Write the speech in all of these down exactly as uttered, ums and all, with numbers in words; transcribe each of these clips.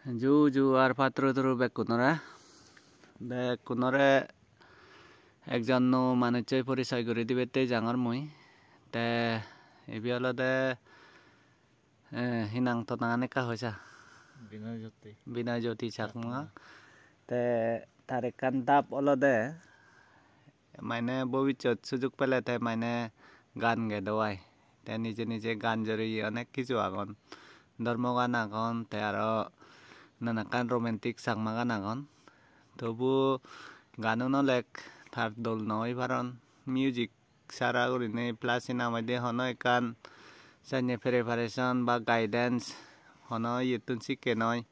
Ju ju ar patturu turu bekkunore. Bekkunore ekjon nuo manucchoi porisoy guri dibatte jangor mui. Te ibe olode, eh, hinang, to nangan ekka hoisa? Binoy Jyoti. Binoy Jyoti Chakma. Chakma. Te tar ekkan dap olode, mane bobissot sujuk pele te mane gaan gedo ai. Te nije nije gaan joreye onek hissu agon. Dhormo gaan agon, te aro nanakkan romantic Chakma gaan agon. Tobu gaanun olek tar dol no oi paron. Music sara gurinei, plus hinang hoide hono ekkan senne preparation ba guidance hono iyettun sikke noi.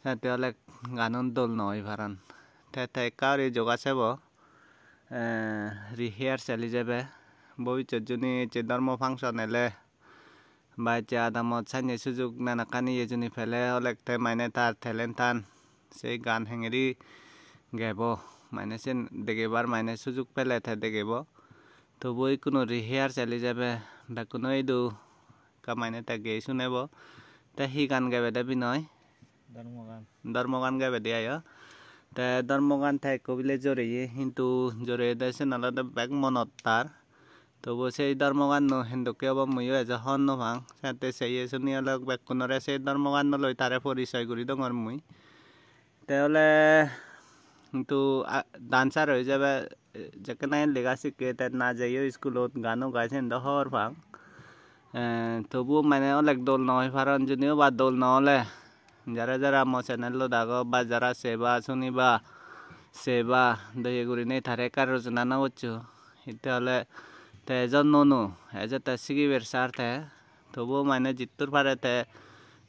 Sette olek gaanun dol no oi paron. Te, te ekka guri joga sebo, eh, rehearsal ijebe. Bobissot juni ecche dhormo function ele ba ecche adamot senne sujuk nanakkan iye juni pele olek te mane tar talent-an, se gaan hengeri gebo, mane sen degebar mane sujuk pele te degebo. Tobu ikkunu rehearsal ijebe bekkuno idu ekka mane te gei sunebo. Te hi gaan gebede Binoy? Dhormo gaan. Dhormo gaan gebede ayo. Te dhormo gaan te ekko bile joreye, hintu joreyede sen olode bek monot tar. Tobu sei dhormo gaanno hendokke obo muiyo ejo hobor no pang. Sette seye suni olok bekkunore sei dhormo gaanno loi tare porisoy guri dongor mui. Te ole hintu, a, dancer oi jebe, jekke nahi lega sikke, te na jeyo iskulot, gaano gai, siyen do hobor pang. Eh, tobu mane olek dol no oi paron, juniyo ba dol no ole, jara jara mo channel-ot ago ba jara seba, suniba, seba, doye gurinei tare ekka rojona no goccho. Hitte ole te ejo nuo nuo, ejo te sigibar sar te, tobuo mane jittur pare te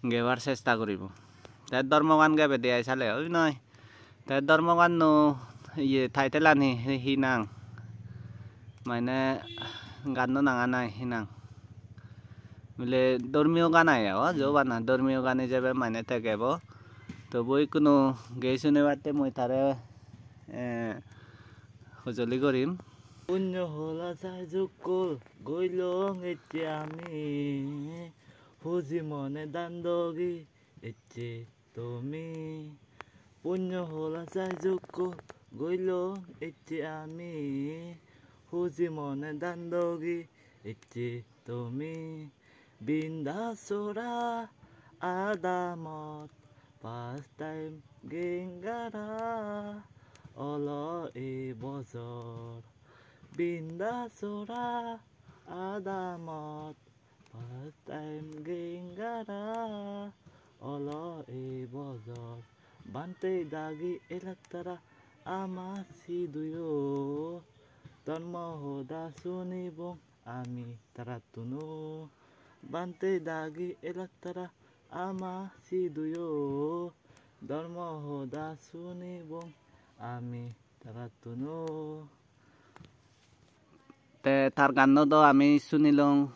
gebar chesta guribo. Te dhormo gaan gebede ai sale, oi noi? Te dhormo gaanno iye title-an hi, hi, hi nang? Mane gaanno nangan ai hi nang? Bile dhormiyo gaan ai, o, jo bana dhormiyo gaan ijebe mane te gebo. Tobuo ikkunu gei sunibatte mui tare, eh, hojoli gorim. Punyo hola sai jokkol goilong ecche ami, huji mone dan dogi ecche tumi. Punyo hola sai jokkol goilong ecche ami, huji mone dan dogi ecche tumi. Bindasora adamot first time Gengara olo ei bojor. Bindasora adamot first time Gengara olo ei bojor. Bhante dagi elak tara ama siduyo. Dhormo hoda sunibong ami tarattuno. Bhante dagi elak tara ama siduyo. Dhormo hoda sunibong ami tarattuno. Te tar ganno do ami sunilong.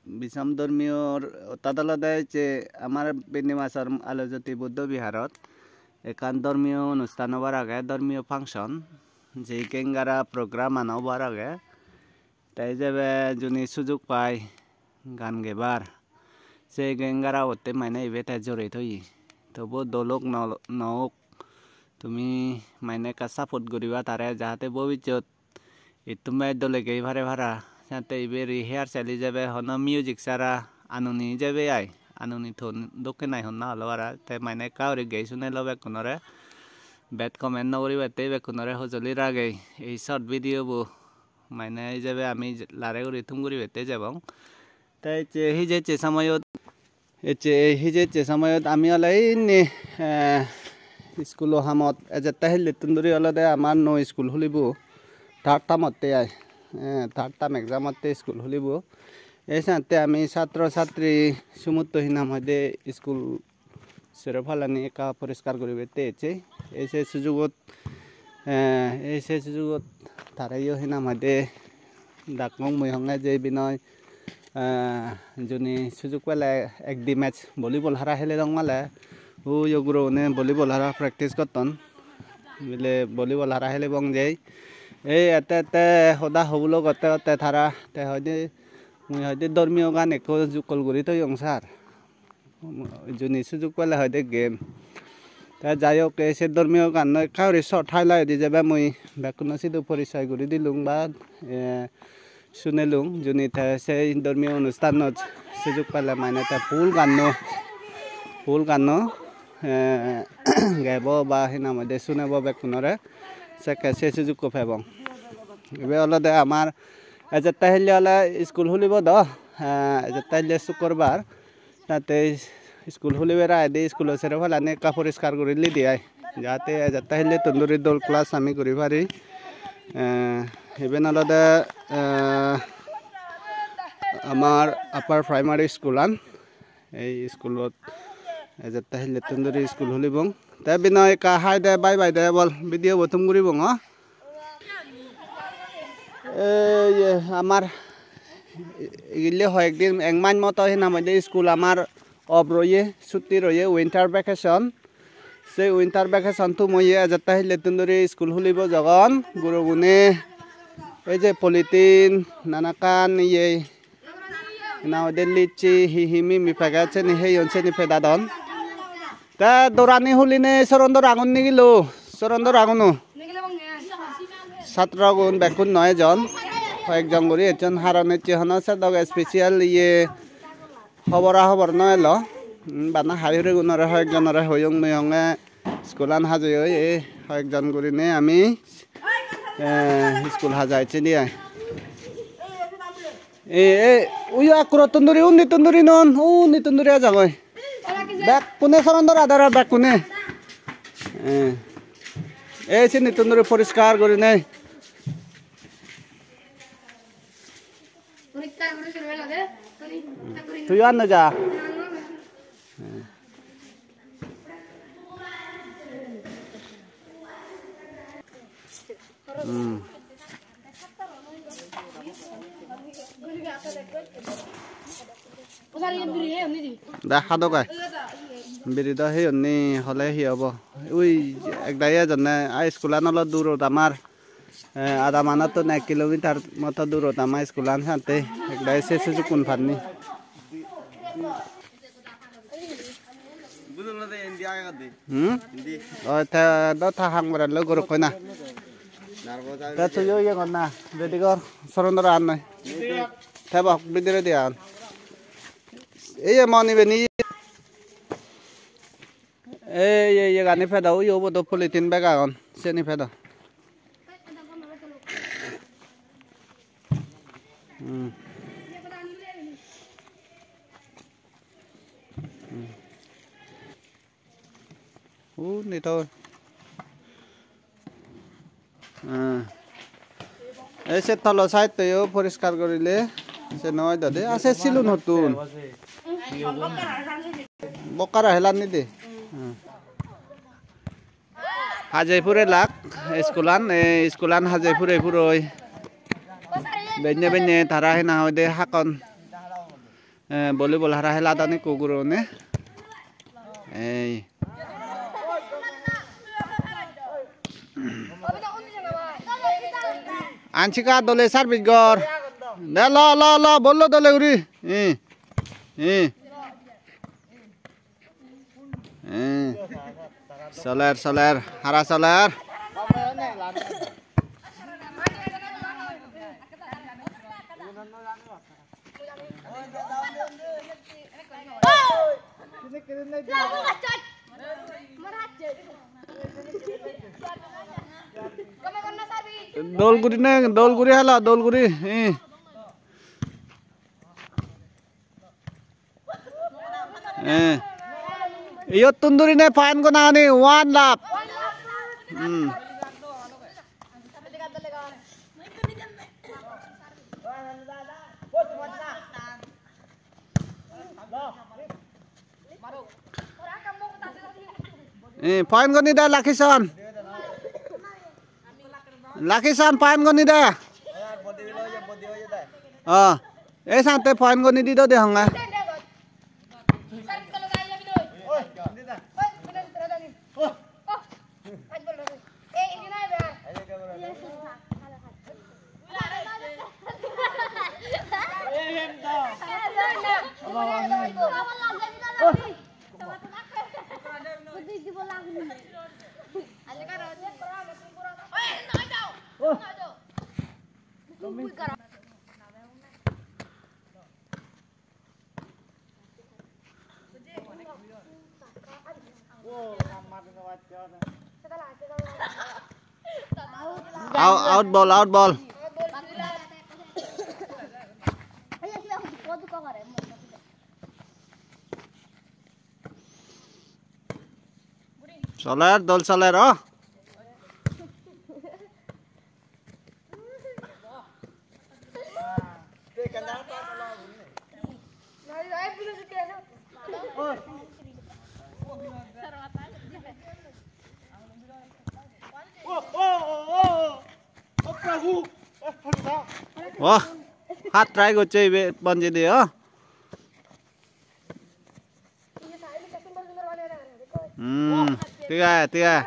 Bisam dhormiyor ottad olode je amar Binimasor Alojyoti Buddho Biharot ekkan dhormiyo onusthan obar age, dhormiyo function, je Gengara program an obar age. Te ijebe juni sujuk pai gaan gebar, se Gengara otte mane ibe te jorei toye. Tobu dol ok no, no ok, tumi mane ekka support guriba tare, jahate bobissot ittun bej dole gei pare para. Sette ibe rehearsal ijebe, hono music sara anuni ijebe ai, anuni ton dokke nai honna olo para. Te mane ekka guri gei sunelo bekkunore, bad comment no guribatte bekkunore hojoli ragei. Ei short video bo mane ijebe ami lare guri thum guribatte jebong. Te ecche hijecche somoyot, ecche hijecche somoyot ami ole inni, eh, iskulo hamot ejette, hellettun duri olode amar nuo iskul hulibo, third term otte ai, eh, third term exam otte iskul hulibo. Ei senotte ami satro satri sumutto, hi nang hoide, iskul sero palani ekka poriskar guribatte ecche. Ei se sujugot, eh, ei se sujugot tareyo, hi nang hoide, dakkong mui honge je Binoy, eh, juni sujuk pele ek di match volleyball hara helelong male, uyo gurogune volleyball hara practice gotton. Bile volleyball hara helebong jei. Ei ette ette hoda hobulo gotte gotte tara te hoide, mui hoide dhormiyo gaan ekko jukkol guri toyong sir. Juni sujuk pele hoide gem. Te jai hok, ei se dhormiyo ganno ekka guri short highlight di jebe, mui bekkuno sidu porisoy guri dilung ba, eh, sunelung, juni te se dhormiyo onusthanot sujuk pele mane te full ganno, full ganno, eh, gebo ba hi nang hoide sunebo bekkunore, sekke se sujukko pebong. Ibe olode amar ejette hille ole school hulibo do, eh, ejette hille sukkurbar. Tate school hulibar agedi school-o sero palani ekka poriskar guri lidi ai, jate ejette hillettun duri dol class ami guri pari. Eh, iben olode, eh, amar upper primary school-an. Ei school-ot ejette hillettun duri school hulibong. Te Binoy, ekka hi de, bye bye de bol, video bo thum guribong, o. Ei, ye, amar igille hoyek din, ek mas moto hi nang hoide school amar off roye, chutti roye, winter vacation. Se winter vacation thum oye, ejette hillettun duri school hulibo jogon, gurogune ei je polythene, nanakkan iye, hi nang hoide litchi, hi hi mimi packet seni heyon seni pedadon. Te dorani hulinei sorondor agun nigilo, sorondor aguno. Satrogun bekkun noi ejon, hoyekjon guri ecchon, haron ecche hono sedok special iye hobora hobor no elo. Hmm, bana hai huregunore hoyekjonore hoyong mui honge school-an hajei oye, hoyekjon gurinei ami, eh, school haja eccheni ai. E, e, uyo akkurottun duri, unnittun duri non, unnittun duri ejagoi. Bekkune sorondor adara bekkune. E, e, sinittun duri poriskar gurinei. Tuiyo anno ja. Hmm. Da hadok ai. Biri do heyonni hole hi obo? Ui ek dagi ejonne, a, iskulan olo durot amar. Eh, adamanattun ek kilometer moto durot ama iskulan, sante ek dagi se sujukkun panni. Hmm? Oi, te do ta hang goran loi gorok koi na. Te tuiyo iye gor na, ready gor, sorondor an noi. Te bok bidire di an. Iye moni beni. Ei, ei, iyegani pedo, uyo ubo do polythene bag agon, seni pedo. Hmm. Hmm. Undi to. Ah. Ei se tolo side-to yo poriskar gorile se noi dode. Ah, se silun hottun. Bokkara helanni de. Ah. Hajei purelak iskulan, ei iskulan hajei purei puroi. Benne benne tara hena hoide hakkon. Eh, volleyball hara heladon ikko gurone. Ei. Anshika, dole service gor. De lo, lo, lo, bollo dole guri. Eh. Eh. Eh. Soler, soler, hara soler. Dol guri ne, dol guri hala, dol guri. Eh. Eh. Iyottun durine point gonani, one love. Hmm. Eh, point goni de, Lucky Son. Lucky Son, point goni de. Oh, ei sante point goni di do de honga. Out, out ball, out ball. Soler, dol soler, oh. Wah, hat try gocche ibe Banjidi, oh. Hmm, thik age, thik age.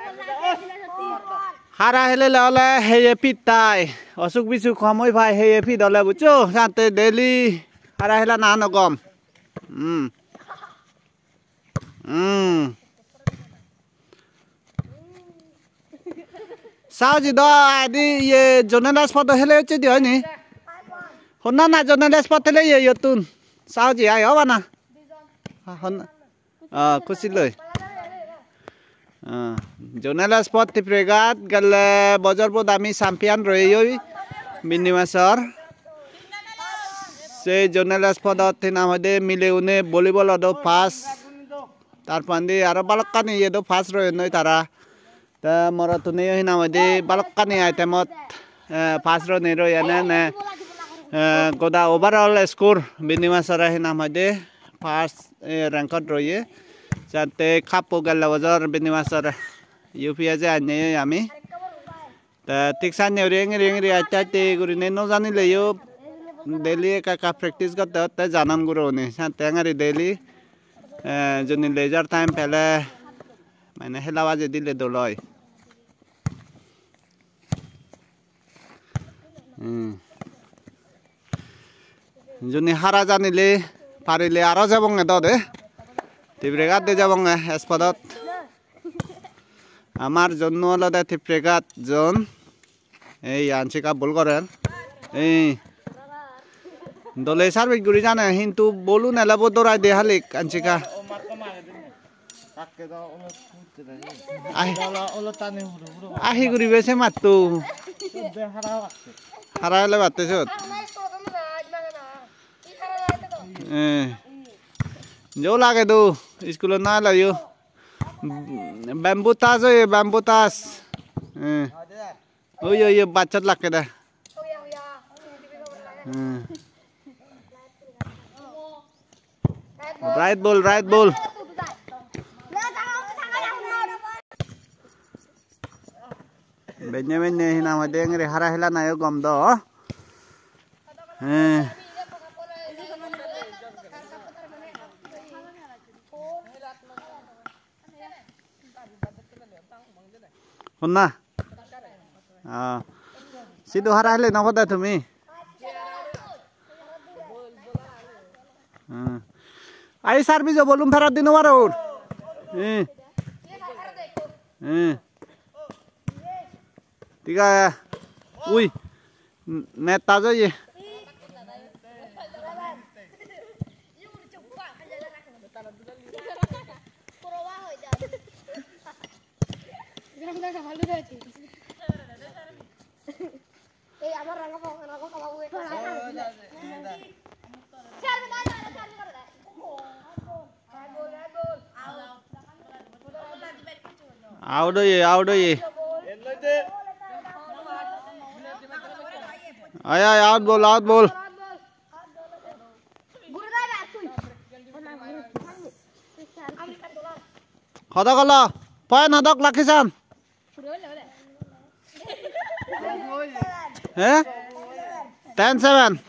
Hara helele ole heye fit tai. Osuk bisuk hom oi pai heye fit ole, buccho? Jate daily hara helana no gom. Hmm. Hmm. Saoji do adi ye zonal spot hele hocche di, hoy ni? Honna na zonal spot hele ye yottun. Saoji ai hoba na? Ha, honna. Ah, Kusiloi. Ah, zonal spot Tipreghat gelle bojor bot ami champion royei Binnimasor. Sei zonal spot-ot hi nang hoide mileune volleyball-ot do first. Tar porendi aro balokkani iye do first royonnoi tara. Te morottuneyo hi nang hoide balokkani item-ot, eh, first royonnoi, royonne, eh, goda overall score Binnimasore hi nang hoide first, eh, rank-ot roye. Jate cup-o gelle bojor Binnimasor U P S-e anneyoi ami. Te thik sanne guri engiri engiri aste aste gurinei no janileyo daily ekka ekka practice gotte gotte janan gurogune. Sante engiri daily, eh, juni leisure time pele mane hela baji dile dol oi. Hmm. Juni hara janile parile aro jebonge do de. Tipreghat de jebonge spot-ot. Amar zone-no olode Tipreghat zone. Ei Anshika bol gorer. Ei. Dole service guri jane, hintu bolun elebo dorai de halik Anshika. Ahi. Ahi guribe se matto. Hara hele batte sot. Eh. Jo lage do, iskulot no elo yo. Bamboo tas oye, bamboo tas. Eh. Oi, oi, oi, bachchat lakke de. Eh. Right ball, right ball. Benne benne hi nang hoide engiri hara helana yo gom do. Eh. Honna? Ah. Sidu hara hele no poda tumi? Hmm. Ai service-o bolun ferat di no paror. Hmm. Hmm. Thik age. Ui. Net taj oye. Out oye, out oye. Ai, ai, out ball, out ball. Hodo golo? Point hodok Lucky San? He? Ten seven.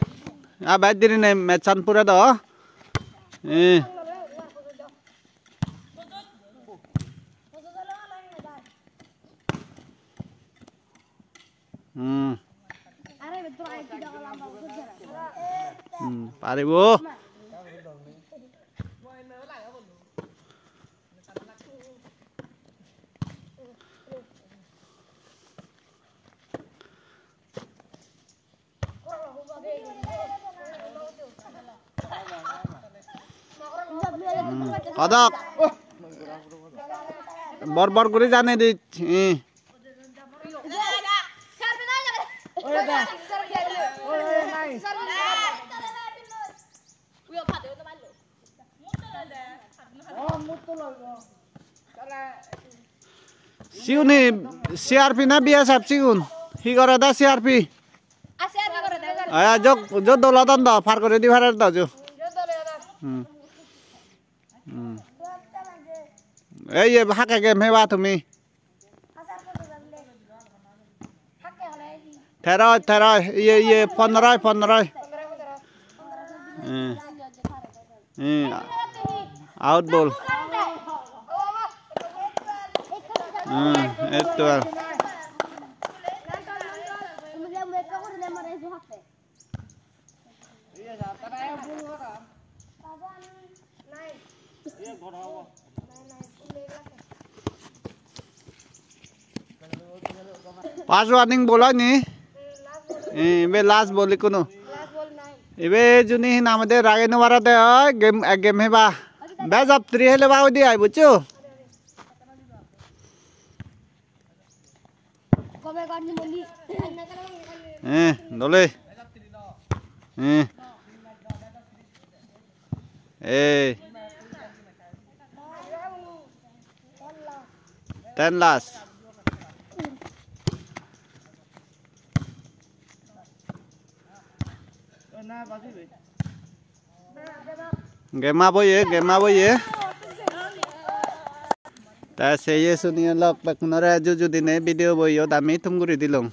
A, bat diri nei, match-an pure do. Eh. Hmm. Hmm, paribo. Padok. Bor bor guri jane di. Eh. Sigun hi C R P na B S F sigun? Hi gore da C R P? Aya, jok, jok dol odon do, par guri di parer do, jo. Hmm. Hmm. Ei, ye, hakke game heba tumi? Tero, tero, iye, iye, pondro, pondro. Hmm. Hmm. Out ball. Hmm, eight twelve. First warning bol oy ni? Eh, ibe last bol ikkunu. Ibe juni hi nang hoide rage no parade oi, game, ek game heba. Best of three hele ba udi ai, buccho? Eh, dole. Eh. Ei. Ten last. Game up oye, game up oye. Ta seye suniye lok bekkunore juju dine video bo iyot ami thum guri dilung.